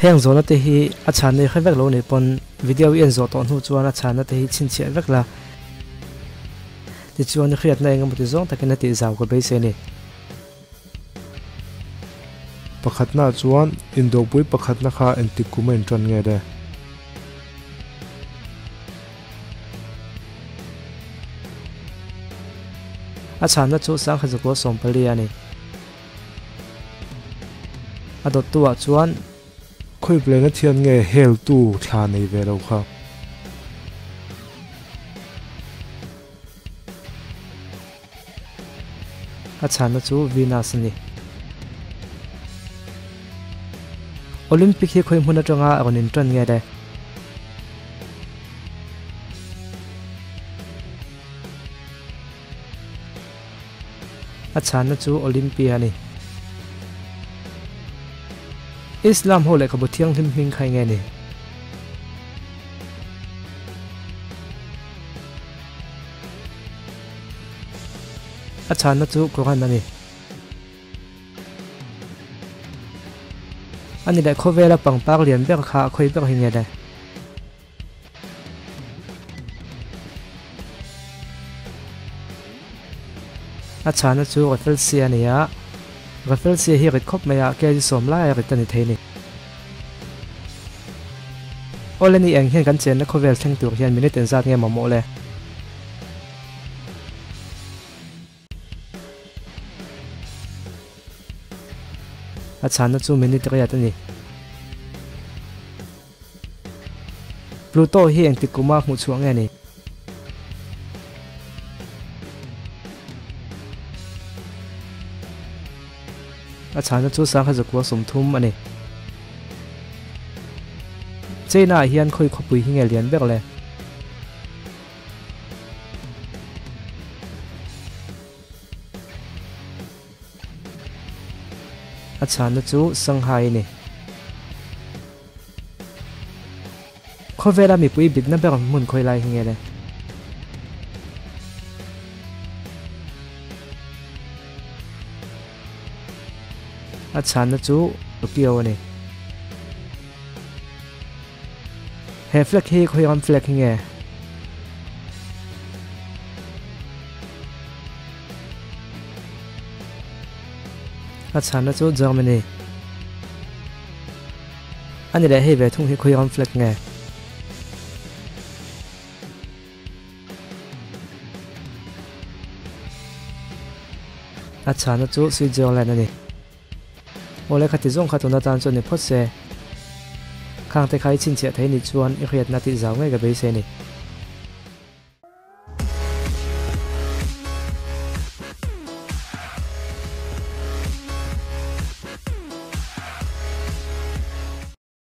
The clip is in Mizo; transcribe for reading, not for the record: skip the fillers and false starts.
Heng zawhna te hi a chhanna i hre vek lo nih pawn video i en zawh tawh hnu chuan a chhanna te hi chhinchhiah vek la. Tichuan i hriatna eng emaw ti zawng takin a tih zau ka beisei a ni. Pakhatna chuan indopui pakhatna kha engtik kum a intan nge le? A chhanna chu Sanghazakual 14 a ni. A dawttu ah chuan. Khawi planet hian nge hel tu thla nei ve lo kha? A chhanna chu Venus a ni. Olympic hi khawi hmun atanga a rawn intan nge le? A chhanna chu Olympia a ni. Islam ho lehkhabu thianghlim hming kha enge ni? A chhanna chu Quran a ni. A ni leh khawvela pangpar lian ber kha a khawi ber hi nge le? A chhana chu Rafelsia a ni a, Rafelsia hi rit khawp mai a, kg sawm lai a rit a ni thei a ni. Awle ni eng hian kan chenna khawvel thleng tur hian minute engzat nge mamawh le? A chhana chu minute riat a ni. Pluto hi engtik kuma hmuh chhuah nge ni? A chhana chu sangha zakua 30 a ni. China ah hian khawi khawpui hi nge lian ber le? A chhana chu Shanghai a ni. Khawvela mipui bitna ber hmun khawi lai hi nge le? A chhanna chu Tokyo a ni. He flag hi khawi ram flag hi nge? A chhanna chu Germany. A ni leh hei ve thung hi khawi ram flag nge? A chhanna chu Switzerland a ni. Aw le khati zawng kha tuna tan chuan ni phawt se. Khang te kha i chhinchhiah thei nih chuan i hriatna tih zau ngei ka beisei a ni.